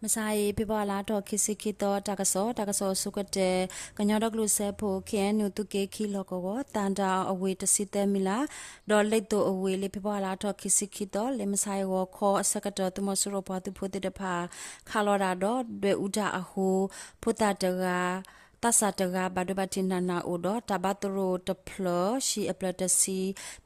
မုၢ်ဆါအံၤ ဖ့ၤဘြူၤအါလါထီၣ်ခံဆံခံသီ တၢ်ကစီၣ်, တၢ်ကစီၣ်အဆိကတၢၢ်, ကညီဒီကလုာ်စၢဖှိၣ် ခ့ၣ်အဲၣ်ယူၣ် သုးက့ခံလီၢ်ကဝီၤ သၣ်တၣ်အဝ့ၢ်တဆံသၢမံၤလါ, ဒီးလ့ၣ်သိၣ်အဝ့ၢ် လၢဖ့ၤဘြူၤအါလါထီၣ်ခံဆံခံသီ လၢမုၢ်ဆါအံၤဂီၤခီအဆၢကတီၢ် သုးမီၤစိရိၤပှၤသုးဖိသ့ၣ်တဖၣ် ခးလီၤတၢ်ဒီး ဒွဲၣ်အူတၢ်အဃိ ဖိသၣ်တဂၤ သးစၢ်တဂၤ ဘၣ်ဒိဘၣ်ထံးနးနးအိၣ်ဒီး တၢ်ဘါသရိာ်တဖျၢၣ် ဟံၣ်အဖျၢၣ်တဆံ,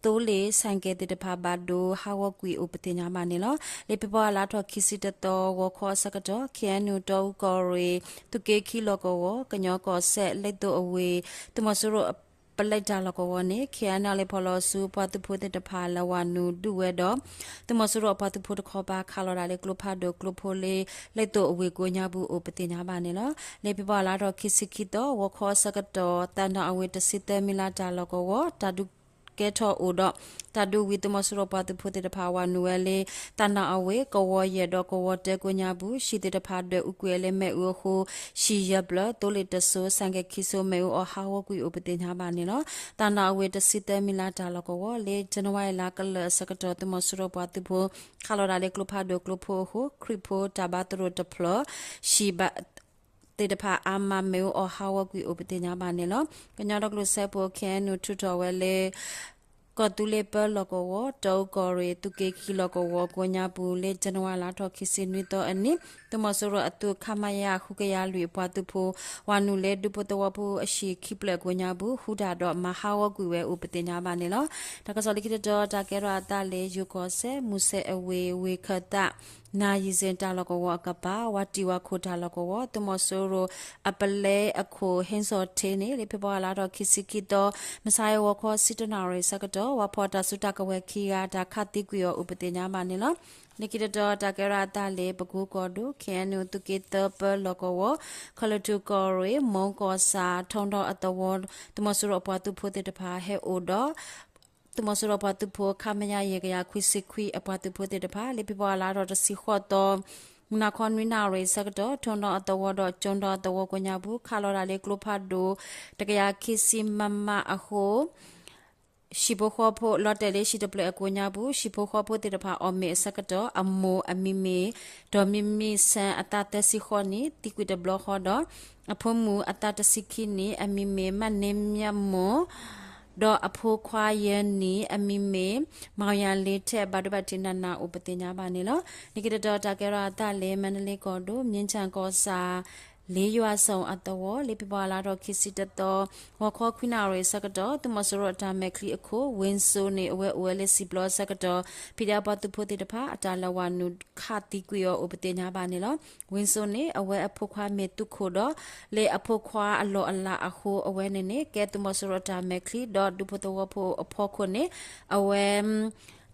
သိလ့ၣ် ဆဲးကဲးသ့ၣ်တဖၣ်ဘၣ်ဒိဟးဂီၤကွံာ်အိၣ်ပသ့ၣ်ညါဘၣ်န့ၣ်လီၤ. လၢဖ့ၤဘြူၤအါလါထီၣ်ခံဆံတသီ ဂီၤခီအဆၢကတီၢ် ခ့ၣ်အဲၣ်ယူၣ် တီအူကီၢ်ရ့ၣ် သုးက့ခံလီၢ်ကဝီၤ ကညီကီၢ်စဲၣ် လ့ၣ်သိၣ်အဝ့ၢ် သုးမီၤစိရိၤအပလဲတၢ်လီၢ်ကဝီၤန့ၣ် ခ့ၣ်အဲၣ်ယူၣ် လၢဖီလီၤဆူပှၤသုးဖိသ့ၣ်တဖၣ်လၢဝၤနုာ်ဒုးဝဲဒီး သုးမီၤစိရိၤအပှၤသုးဖိတခီပၤ ခးလီၤဒၣ်လၢကျိဖးဒိၣ်ကျိဖိလၢ လ့ၣ်သိၣ်အဝ့ၢ်ကိးညါပူၤအိၣ်ပသ့ၣ်ညါဘၣ်န့ၣ်လီၤ. လၢဖ့ၤဘြူၤအါလါထီၣ်ခံဆံခံသီ ဂီၤခီအဆၢကတီၢ် သၣ်တၣ်အဝ့ၢ်တဆံသၢမံၤလါတၢ်လီၢ်ကဝီၤ တၢ်ဒုးကဲထီၣ်အိၣ်ဒီး တၢ်ဒုးဝံၤ သုးမီၤစိရိၤပှၤသုးဖိသ့ၣ်တဖၣ် ဝၤနုာ်ဝဲလၢ သၣ်တၣ်အဝ့ၢ် ကဝီၤယဲၢ်ဒီးကဝီၤတၢကိးညါပူၤ ဟံၣ်သ့ၣ်တဖၣ်ဒွဲၣ်အူကွံာ်ဝဲလၢမ့ၣ်အူအဃိ ဟံၣ်ယဲၢ်ဖျၢၣ် သိလ့ၣ်တစိၤ ဆဲးကဲးခံစိၤ မ့ၣ်အူအီၣ်ဟးဂီၤကွံာ်အိၣ်ပသ့ၣ်ညါဘၣ်န့ၣ်လီၤ. သၣ်တၣ်အဝ့ၢ်တဆံသၢမံၤလါတၢ်လီၢ်ကဝီၤ လၢဇန်နဝါအံၤလါကလၢာ်အဆၢကတီၢ် သုးမီၤစိရိၤပှၤသုးဖိ ခးလီၤဒၣ်လၢကျိဖးဒိၣ်ကျိဖိအဃိ ခရံာ်ဖိတၢ်ဘါသရိာ်တဖျၢၣ် ဟံၣ်ဘၣ် သ့ၣ်တဖၣ်အါမး မ့ၣ်အူအီၣ်ဟးဂီၤကွံာ်အိၣ်ပသ့ၣ်ညါဘၣ်န့ၣ်လီၤ. ကညီဒီကလုာ်စၢဖှိၣ် ခ့ၣ်အဲၣ်ယူၣ် ထုးထီၣ်ဝဲလၢ ကီၢ်သူလ့ၤပၢလီၢ်ကဝီၤ တီအူကီၢ်ရ့ၣ် သုးက့ခံလီၢ်ကဝီၤကိးညါပူၤ လၢဇန်နဝါအံၤလါထီၣ်ခံဆံနွံသီအနံၤ သုးမီၤစိရိၤအသုး ခမရ ဃုကယၤလွံၢ်အပှၤသုးဖိ ဝၤနုာ်လၢဒူဖိသဝီဖိအဟံၣ်ခံဖျၢၣ်ကိးညါပူၤ ဟူးတၢ်ဒီးမၤဟးဂီၤကွံာ်ဝဲအိၣ်ပသ့ၣ်ညါဘၣ်န့ၣ်လီၤ. တၢ်ကစီၣ်လၢခံတတီၤ တၢ်ကဲထီၣ်အသးလၢယိၤကီၢ်စဲၣ် မုၢ်ဆဲးအဝ့ၢ် ဝ့ၢ်ခၢၣ်သး နၢ်ယံၤစ့ၣ်တၢ်လီၢ်ကဝီၤအကပၤ ဝၤတံၢ်ဝၤခိၣ်တၢ်လီၢ်ကဝီၤ သုးမီၤစိရိၤအပလဲအခိၣ် ဟ့စိာ်ထ့န့ၣ် လၢဖ့ၤဘြူၤအါလါထီၣ်ခံဆံခံသီ မုၢ်ဆါအံၤဂီၤခီဆံတၢနၣ်ရံၣ်အဆၢကတီၢ် ဝၤဖီၣ်တၢ်စုတၢ်ကဝဲၤခံဂၤ တၢ်ခးသံကွံာ်အီၤအိၣ်ပသ့ၣ်ညါဘၣ်န့ၣ်လီၤ. လၢခံတတီၤ တၢ်ကဲထီၣ်အသးလၢ ပကူကီၢ်ဒိၣ် ခ့ၣ်အဲၣ်ယူၣ် သုးက့သၢပၢလီၢ်ကဝီၤ ခီလၢထူကီၢ်ရ့ၣ် မိၢ်ကီၢ်ဆၣ် ထီဒီအသဝီ သုးမီၤစိရိၤအပှၤသုးဖိသ့ၣ်တဖၣ်ဟဲအိၣ်ဒီး သုးမီၤစိရိၤပှၤသုးဖိ ခမရ ယဲၢ်ကယၤခွံဆံခွံအပှၤသုးဖိသ့ၣ်တဖၣ် လၢဖ့ၤဘြူၤအါလါထီၣ်တဆံဃိးသီ မုၢ်နၤခီနွံနၣ်ရံၣ်အဆၢကတီၢ် ထီဒီအသဝီဒီး ကၠိဒီအသဝီကိးညါပူၤ ခးလီၤဒၣ်လၢကျိဖးဒိၣ် တကယၤခံဆံ မမ အဃိ ဟံၣ်ဖိဃီဖိ လီၤတဲာ်လၢဟံၣ်တဖျၢၣ်အကိးညါပူၤ ဟံၣ်ဖိဃီဖိသ့ၣ်တဖၣ်အီၣ်မ့ၤအဆၢကတီၢ် အမိၢ်အမံၤမ့ၢ် ဒီးမံမံဆၢ အသးသၢဆံဃိးနံၣ် သံကွံာ်တဘျီဃီဒီး အဖိမုၣ်အသးတဆံခံနံၣ် အမံၤမ့ၢ် မၢ်န့မၠၣ်မိၢ် ဒီးအဖိခွါယဲၢ်နံၣ် အမံၤမ့ၢ် မီၣ်ယၤလ့ထဲ ဘၣ်ဒိဘၣ်ထံးနးနးအိၣ်ပသ့ၣ်ညါဘၣ်န့ၣ်လီၤ. လၢခံတတီၤ တၢ်ကဲထီၣ်အသးလၢ မါဒလ့ကီၢ်ဒိၣ် မၠ့ၣ်ဆၣ်ကီၢ်ဆၣ် လ့ယွၤစိာ်အသဝီ လၢဖ့ၤဘြူၤအါလါထီၣ်ခံဆံတသီ ဂီၤခီခွံနၣ်ရံၣ်အဆၢကတီၢ် သုးမီၤစိရိၤအတၢ်မဲာ်ချံအခိၣ် ဝ့စိန့ၣ် အဝဲအိၣ်ဝဲလၢစံၣ်ပျီအဆၢကတီၢ် ဖံးဒဲးအပှၤသုးဖိသ့ၣ်တဖၣ် အတၢ်လၢဝၤနုာ်ခးသံကွံာ်အီၤအိၣ်ပသ့ၣ်ညါဘၣ်န့ၣ်လီၤ. ဝ့စိန့ၣ် အဝဲအဖိခွါမ့ၢ်သုးခိၣ်ဒီး လၢအဖိခွါအလီၢ်အလၤအဃိ အဝဲန့ၣ်န့ၣ် ကဲသုးမီၤစိရိၤအတၢ်မဲာ်ချံ ဒီးဒူဖိသဝီဖိအဖီခိၣ်န့ၣ် အဝဲ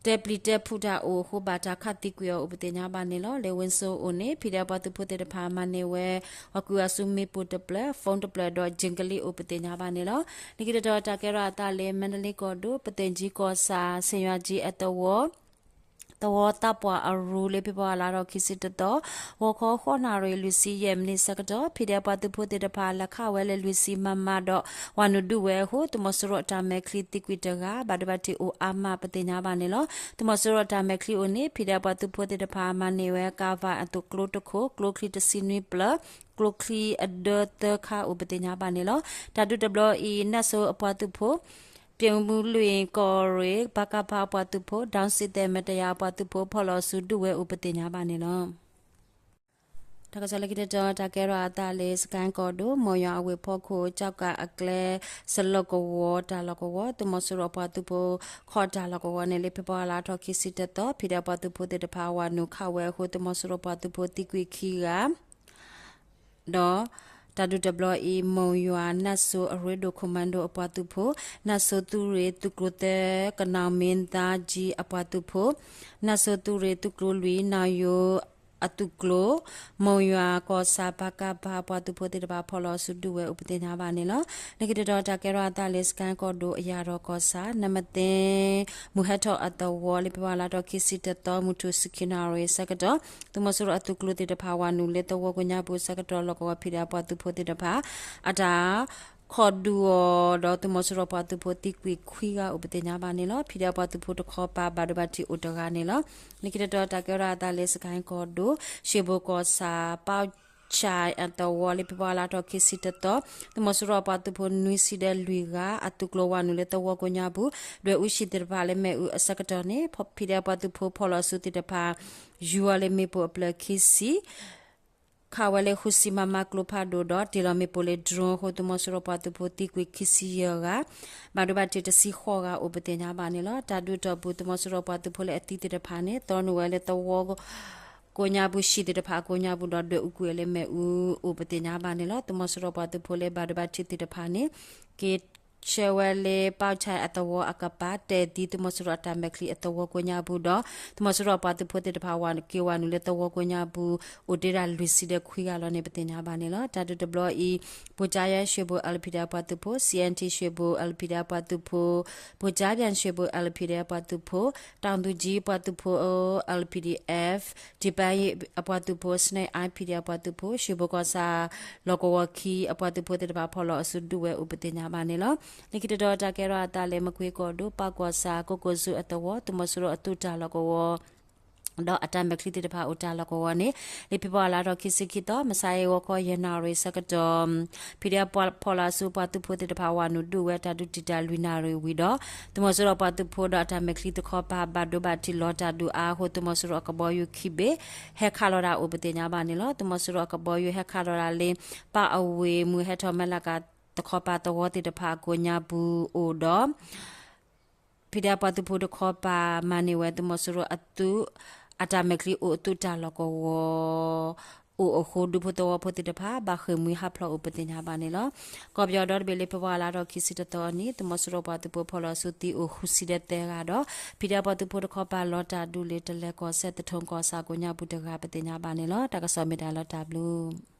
တဲပျံၤတဲဖုးတၢ်အိၣ်အဃိ ဘၣ်တၢ်ခးသံကွံာ်အီၤအိၣ်ပသ့ၣ်ညါဘၣ်န့ၣ်လီၤ. လၢဝ့စိအိၣ်န့ၣ် ဖံးဒဲးအပှၤသုးဖိသ့ၣ်တဖၣ် မၤန့ၢ်ဝဲ ဟီၣ်ကွံာ်အီၤဆူမ့ၣ်ပိၢ်တဖျၢၣ် phone တဖျၢၣ်ဒီး ကၠ့ကလံအိၣ်ပသ့ၣ်ညါဘၣ်န့ၣ်လီၤ. လၢခံတတီၤ တၢ်ကဲထီၣ်အသးလၢ မါဒလ့ကီၢ်ဒိၣ် ပသ့ၣ်ကၠံကီၢ်ဆၣ် ဆ့ၣ်ယွၤကၠံအသဝီ သဝီသးပှၢ်အရူ လၢဖ့ၤဘြူၤအါလါထီၣ်ခံဆံတသီ ဂီၤခီဃိးနၣ်ရံၣ် လွံၢ်ဆံယဲၢ်မံးနံးဆၢကတီၢ် ဖံးဒဲးအပှၤသုးဖိသ့ၣ်တဖၣ် လဲၤခးဝဲလၢလွံၢ်ဆံ မမ ဒီး ဝၤနုာ်ဒုးဝဲအဃိ သုးမီၤစိရိၤအတၢ်မဲာ်ချံသံကွံာ်တဂၤ ဘၣ်ဒိဘၣ်ထံးအိၣ်အါမးပသ့ၣ်ညါဘၣ်န့ၣ်လီၤ. သုးမီၤစိရိၤအတၢ်မဲာ်ချံအိၣ်န့ၣ် ဖံးဒဲးအပှၤသုးဖိသ့ၣ်တဖၣ် မၤန့ၢ်ဝဲ ကၣ်ဝါအသုးကျိတခိၣ် ကျိချံတဆံနွံဖျၢၣ် ကျိချံအဒၢသၢခါအိၣ်ပသ့ၣ်ညါဘၣ်န့ၣ်လီၤ. တၢ်ဒုးတဘျီအံၤ နၢ်စိၤအပှၤသုးဖိ ပၠ့ၣ်မူလွံၢ်ကီၢ်ရ့ၣ် ပကဖ အပှၤသုးဖိ ဒီစံၣ်သဲးမဲာ်တယၤအပှၤသုးဖိ ဖီၣ်လီၤဆူဒုးဝဲအိၣ်ပသ့ၣ်ညါဘၣ်န့ၣ်လီၤ. တၢ်ကစီၣ်လၢခံတတီၤ တၢ်ကဲထီၣ်အသးလၢ စကဲၣ်ကီၢ်ဒိၣ် မိၢ်ယွၤအဝ့ၢ်ဖီခိၣ် ကၠီၣ်ကးအကျဲ စလီၢ်ကဝီၤတၢ်လီၢ်ကဝီၤ သုးမီၤစိရိၤအပှၤသုးဖိ ခီၣ်တၢ်လီၢ်ကဝီၤန့ၣ် လၢဖ့ၤဘြူၤအါလါထီၣ်ခံဆံတသီ ဖံးဒဲးအပှၤသုးဖိသ့ၣ်တဖၣ် ဝၤနုာ်ခးဝဲအဃိ သုးမီၤစိရိၤပှၤသုးဖိသံကွံာ်ခံဂၤ ဒီးတၢ်ဒုးတဘျီအံၤ မိၢ်ယွၤ နၢ်စိၤအရ့ဒိၣ် ခိၣ်မၣ်ဒိၣ်အပှၤသုးဖိ, နၢ်စိၤသုးရ့ၣ်သုးကျိၤသၢ ကနီၣ်မ့ၢ်သါကၠံအပှၤသုးဖိ, နၢ်စိၤသုးရ့ၣ်သုးကျိၤလွံၢ် နီၣ်ယိၤအသုးကျိၤ, မိၢ်ယွၤကီၢ်ဆၣ် ပကဖ အပှၤသုးဖိသ့ၣ်တဖၣ် ဖီၣ်လီၤဆူဒုးဝဲအိၣ်ပသ့ၣ်ညါဘၣ်န့ၣ်လီၤ. လၢခံတတီၤ တၢ်ကဲထီၣ်အသးလၢ စကဲၣ်ကီၢ်ဒိၣ်အယၢ်ထီၣ်ကီၢ်ဆၣ် နမသ့ မုၢ်ဟဲထီၣ်အသဝီ လၢဖ့ၤဘြူၤအါလါထီၣ်ခံဆံတသီ မုၢ်ထူၣ်ဆံခံနၣ်ရံၣ်အဆၢကတီၢ် သုးမီၤစိရိၤအသုးကျိၤသ့ၣ်တဖၣ် ဝၤနုာ်လၢသဝီကိးညါပူၤအဆၢကတီၢ် လီၢ်ကဝီၤဖံးဒဲးအပှၤသုးဖိသ့ၣ်တဖၣ် အတၢ် ခီၣ်ဒူအီၤဒီးသုးမီၤစိရိၤပှၤသုးဖိသံကွံာ်ခွံဂၤအိၣ်ပသ့ၣ်ညါဘၣ်န့ၣ်လီၤ. ဖံးဒဲးပှၤသုးဖိတခီပၤဘၣ်ဒိဘၣ်ထံးအိၣ်တဂၤန့ၣ်လီၤ. လၢခံတတီၤတၢ်ကဲထီၣ်အသးလၢစကဲၣ်ကီၢ်ဒိၣ် ရှ့ၣ်ဘိၣ်ကီၢ်ဆၣ် ပီၣ်ခၠဲၣ်အသဝီလၢဖ့ၤဘြူၤအါလါထီၣ်ခံဆံတသီ သုးမီၤစိရိၤပှၤသုးဖိနွံဆံဒီးလွံၢ်ဂၤ အသုးကျိၤဝါနုာ်လၢသဝီကိးညါပူၤ ဒွဲၣ်အူဟံၣ်သ့ၣ်တဖၣ်လၢမ့ၣ်အူအဆၢကတီၢ်န့ၣ် ဖံးဒဲးပှၤသုးဖိဖီၣ်လီၤအစုသ့ၣ်တဖၣ် ယူၤအီၤလၢမ့ၣ်ပိၢ်အဖျၢၣ်ခံဆံ ခးဝဲလၢဃုဆံမမကျိဖးဒိၣ်ဒီး တ့ၢ်လီၤမ့ၣ်ပိၢ်လၢ drone အဃိ သုးမီၤစိရိၤပှၤသုးဖိသံကွံာ်ခံဆံယဲၢ်ဂၤ ဘၣ်ဒိဘၣ်ထံးတဆံဃိးဂၤအိၣ်ပသ့ၣ်ညါဘၣ်န့ၣ်လီၤ. တၢ်ဒုးတီၢ်ပူၤ သုးမီၤစိရိၤပှၤသုးဖိလၢအသံသ့ၣ်တဖၣ်န့ၣ် သီနုာ်ဝဲလၢသဝီ ကိးညါပူၤဟံၣ်သ့ၣ်တဖၣ်အကိးညါပူၤဒီး ဒွဲၣ်အူကွံာ်ဝဲလၢမ့ၣ်အူအိၣ်ပသ့ၣ်ညါဘၣ်န့ၣ်လီၤ. သုးမီၤစိရိၤပှၤသုးဖိလၢဘၣ်ဒိဘၣ်ထံးသ့ၣ်တဖၣ်န့ၣ် က့ၤဆှၢဝဲလၢပီၣ်ခၠဲၣ်အသဝီအကပၤ တဲာ်သံသုးမီၤစိရိၤအတၢ်မဲာ်ချံအသဝီကိးညါပူၤဒီး သုးမီၤစိရိၤပှၤသုးဖိသ့ၣ်တဖၣ်ဝဲက့ၤဝါနုာ်လၢသဝီကိးညါပူၤ အိၣ်တ့ၢ်ဒၣ်လွံၢ်ဆံဒီးခွံဂၤလီၤန့ၣ် ပသ့ၣ်ညါဘၣ်န့ၣ်လီၤ. တၢ်ဒုးတဘျီအံၤ ပူၤကၠါယၣ် ရွှ့ၣ်ဘိၣ် LPDF ပှၤသုးဖိ, C N T ရွှ့ၣ်ဘိၣ် LPDF ပှၤသုးဖိ, ပူၤကၠါယၣ် ရွှ့ၣ်ဘိၣ် LPDF ပှၤသုးဖိ, တောင်သူကြီး ပှၤသုးဖိ LPDF, ဒံပၣ်အပှၤသုးဖိ စနဲ IPDF ပှၤသုးဖိ, ရွှ့ၣ်ဘိၣ်ကီၢ်ဆၣ် လီၢ်ကဝီၤခံအပှၤသုးဖိသ့ၣ်တဖၣ် ဖီၣ်လီၤအစုဒုးဝဲအိၣ်ပသ့ၣ်ညါဘၣ်န့ၣ်လီၤ. လၢခံတတီၤတၢ်ကဲထီၣ်အသးလၢမကွ့ကီၢ်ဒိၣ် ပၣ်ကီၢ်ဆၣ် ကိးကိၣ်စူအသဝီ သုးမီၤစိရိၤအသုးတၢ်လီၢ်ကဝီၤ ဒီးအတၢ်မဲာ်ချံသ့ၣ်တဖၣ်အိၣ်တၢ်လီၢ်ကဝီၤန့ၣ် လၢဖ့ၤဘြူၤအါလါထီၣ်ခံဆံခံသီ မုၢ်ဆါအံၤဂီၤခီယဲၢ်နၣ်ရံၣ်ဆၢကတီၢ် ဖံးဒဲးဖီၣ်လီၤအစုပှၤသုးဖိသ့ၣ်တဖၣ်ဝးနုာ်ဒုးဝဲတၢ်ဒုးတံာ်တာ်လွံၢ်နၣ်ရံၣ်ဝံၤဒီး သုးမီၤစိရိၤပှၤသုးဖိဒီးအတၢ်မဲာ်ချံတခီပၤဘၣ်ဒိဘၣ်ထံးလီၤတၢ်ဒုးအါအဃိ သုးမီၤစိရိၤအကဘီယူၤခံဘ့ၣ် ဟဲခးလီၤဒၣ်အိၣ်ပသ့ၣ်ညါဘၣ်န့ၣ်လီၤ. သုးမီၤစိရိၤအကဘီယူၤဟဲခးလီၤဒၣ်လၢ ပၣ်အဝ့ၢ်မုၢ်ဟဲထီၣ်မဲၢ်လးကးတခီပၤသဝီသ့ၣ်တဖၣ်အကိးညါပူၤအိၣ်ဒီး ဖံးဒဲးပှၤသုးဖိတခီပၤမၤန့ၢ်ဝဲသုးမီၤစိရိၤအသုး အတၢ်မဲာ်ချံအိၣ်အသုးတၢ်လီၢ်ကဝီၤ အိၣ်အဃိ ဒူဖိသဝီဖိသ့ၣ်တဖၣ် ဘၣ်ဃ့ၢ်မှံဟးဖျိးအိၣ်ပသ့ၣ်ညါဘၣ်န့ၣ်လီၤ. ကီၢ်ပယီၤဒီတဘ့ၣ်လၢဖ့ၤဘြူၤအါလါထီၣ်ခံဆံတသီအနံၤ သုးမီၤစိရိၤပှၤသုးဖိဖီၣ်လီၤအစုသံအိၣ်ဃုဆံဒီးသၢဂၤဒီး ဖံးဒဲးပှၤသုးဖိတခီပၤလီၤတၢ်ဒုးလၢတလဲၤကီၢ်စဲၣ် သထူကီၢ်ဆၣ်ကိးညါပူၤတဂၤပသ့ၣ်ညါဘၣ်န့ၣ်လီၤ. တၢ်ကစီၣ်မ့ၢ်တၢ်လီၤတၢ်ဘျုး